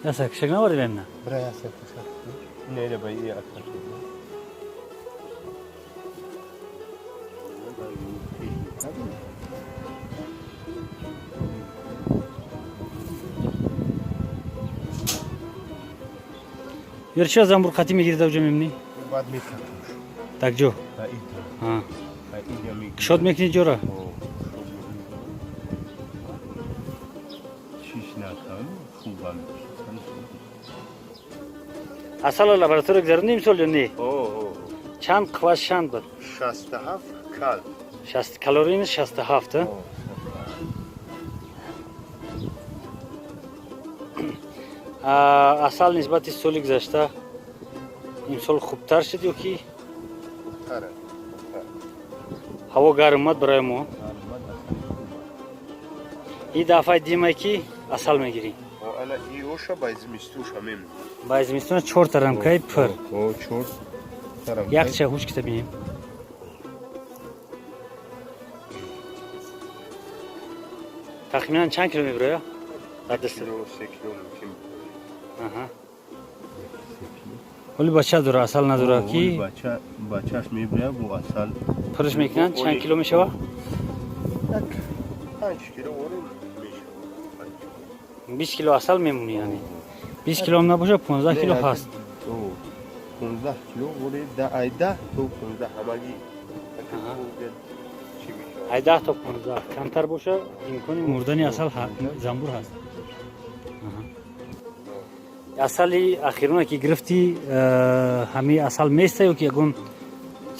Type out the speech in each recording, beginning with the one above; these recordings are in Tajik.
Яса кишак наварди бемна. Бра, яса кишак. Не, ба и акаш. Ёр, ча замбур қати мегири, давҷа мемни? Баъд мекардам. Так ҷо. Ба ида. А. Ба ида мегирам. Кушод мекунӣ ҷора? Шиш накам, хубам. Асала лаборатория гузаронди имсол ё не? О, Чанд қувват, чанд буд? 67 кал. 60 калорийни 67, а? А, асал нисбати соли гузашта имсол хубтар шуд ё ки? Тара. Ҳаво гарм омад барои мо. И дафъаи димае ки асал мегирӣ. О, ана иоша ба зимистуша мем. Ба зимистона чорта рамкаи пир. О, чор. Тарам. Якча ҳуш кита бинем. Тахминан чанд кило мебироя? Дар даст. Кило, 3 кило мумкин. Аҳа. Ҳоли бача дора, асал надора ки? Бача, бачаш мебиря бо асал. Пурш мекунанд, чанд кило мешава? Як 5 кило орем мешава. 20 кило асал мемонӣ, яъне. 20 кило набоша, 15 кило ҳаст. 15 кило оре, да, ай 10 то 15 ҳамагӣ. Аҳа. Чӣ мешавад? Ай 10 то 15 камтар боша, имкони мурдани асал занбур ҳаст. Асали ахирона ки гирифтӣ, ҳамин асал места ё ки ягон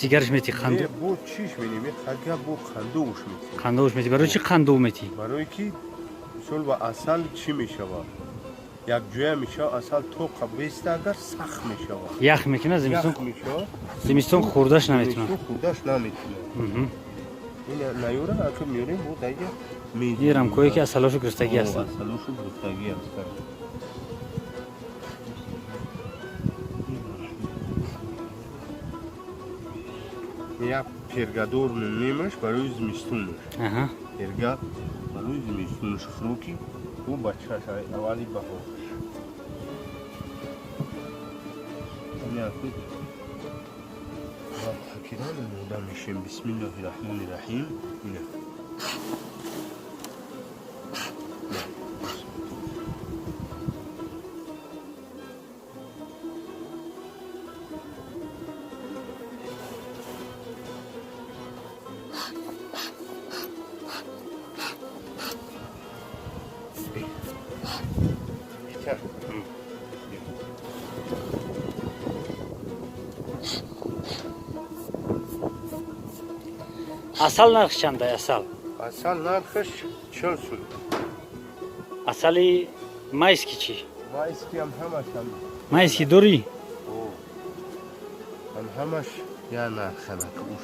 ҷигараш метӣ? Қанд бо чиш менем, хага бо қандовуш метӣ. Қандовуш метӣ. Барои чӣ қандов метӣ? Барое ки мисол ба асал чӣ мешавад, якҷоя мешавад, асал тоқа беста, агар сахт мешавад. Ях мекунад зимистон, зимистон хӯрдаш наметунад. Хӯрдаш наметунад. Наёра ака меорем бо дайя. Ин рамкое ки асалошу гирифтагӣ ҳастанд. Асалошу гирифтагӣ ҳастанд. Як пергадор мемаш барои зимистонаш, перга барои зимистонаш, хӯроки ӯ бачааш аввали баҳор. Пакиран омода мешем. Бисмиллоҳи раҳмони раҳим. Ина Асал нархш чандай, асал? Асал нархаш 40 сум. Асали майский чӣ? Майскиам ҳамаш. Майский дорӣ? Ам ҳамаш я нарханак уш.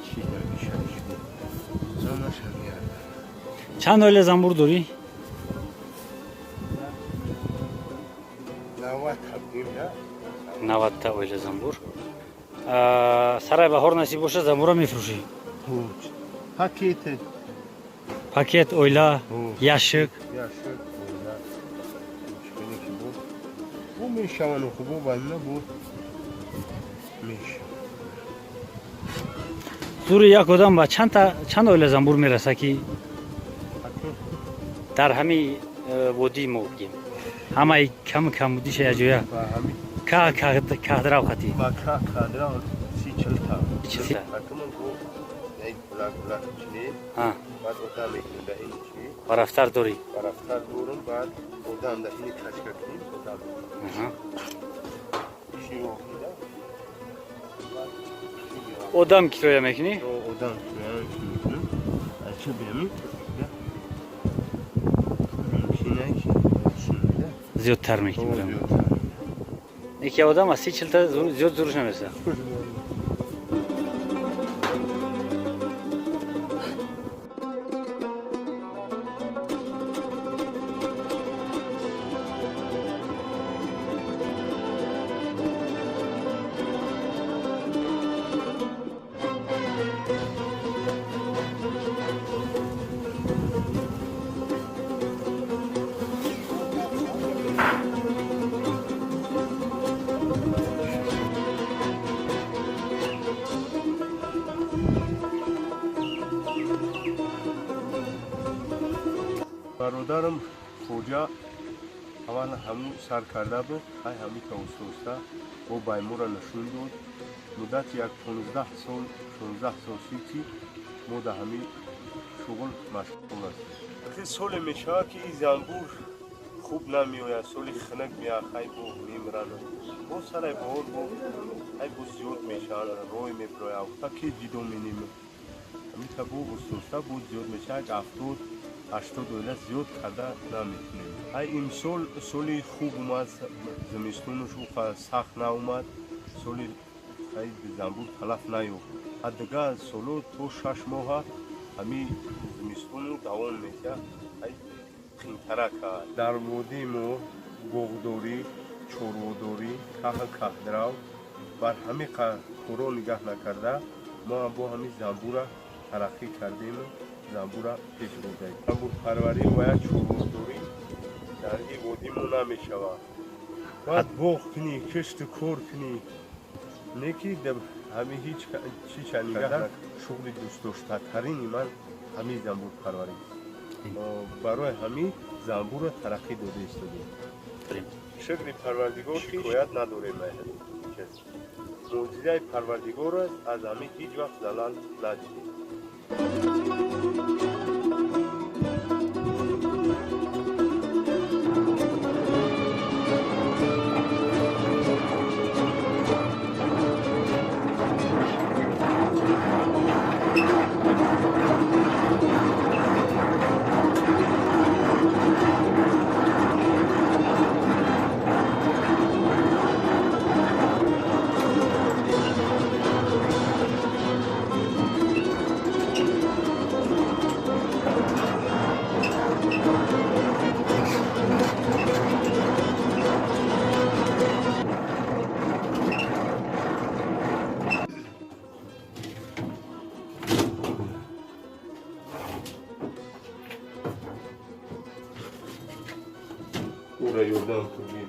Чи ҳамаш. Чанд оила занбур дорӣ? 90 оила занбур. Сарай баҳор насиб боша, занбура мефурӯшӣ? Пакет. Пакет, оила, ящик. Ящик, бу мешаванд, хубо байна бу меша. Зури як одам ба чанд оила занбур мераса, ки дар ҳамин водии мо бигем, ҳамаи кам камбудиша яҷоя каҳдрав хати? Ба каҳдрав 30-40 та. Баъд одам мекунем да ин чи. Барафтар дорӣ? Барафтар дорум, баъд одам да ини качка кунем, одам Одам кироя мекунӣ? Одам кироя мекунем. Ача биами зиёдтар мекунем. Яке одам аз 30-40 та зиёд зуруш намерасад. Бародарам хоҷа аввал ҳамун сар карда буд, ай ҳамин та оста оста бо баймора нишон дод. Муддати як 15 сол, 16 сол шид, ки мо дар ҳамин шуғл машғул ҳастем. Соле мешавад, ки ин занбур хуб намеояд, соли хунук меяд, хай бо мемиранд, бо сараи баҳор бо ай бо зиёд мешаванд, рой мебирояд, ки ҷидо менем. Ҳамин та бо оста оста бо зиёд мешавад, як 70-80 оила зиёд карда наметунем. Ай имсол соли хуб омад, зимистонуш сахт наомад, соли ай занбур талаф наёфт. А дигар соло то 6 моҳа ҳамин зимистону давом метиҳад, ай қимтара кард. Дар водии мо боғдорӣ, чорводорӣ, каҳл, каҳдрав бар ҳамин коро нигаҳ накарда, мо бо ҳамин занбура тараққӣ кардему занбура пеш бурдаем. Занбурпарварӣ ва як чорводорӣ дар ин водӣ мо намешавад. Бояд боғ кунӣ, кишту кор кунӣ, не ки ҳамин ҳеҷ чича нигаҳ. Шуғли дӯстдоштатарини ман ҳамин занбурпарварӣ. Барои ҳамин занбурро тараққӣ дода истодем. Шукри Парвардигор, шикоят надорем. Мӯъҷизаи Парвардигор аст, аз ҳамин ҳеҷ вақт залал надидем. Ура ёрдам кунед.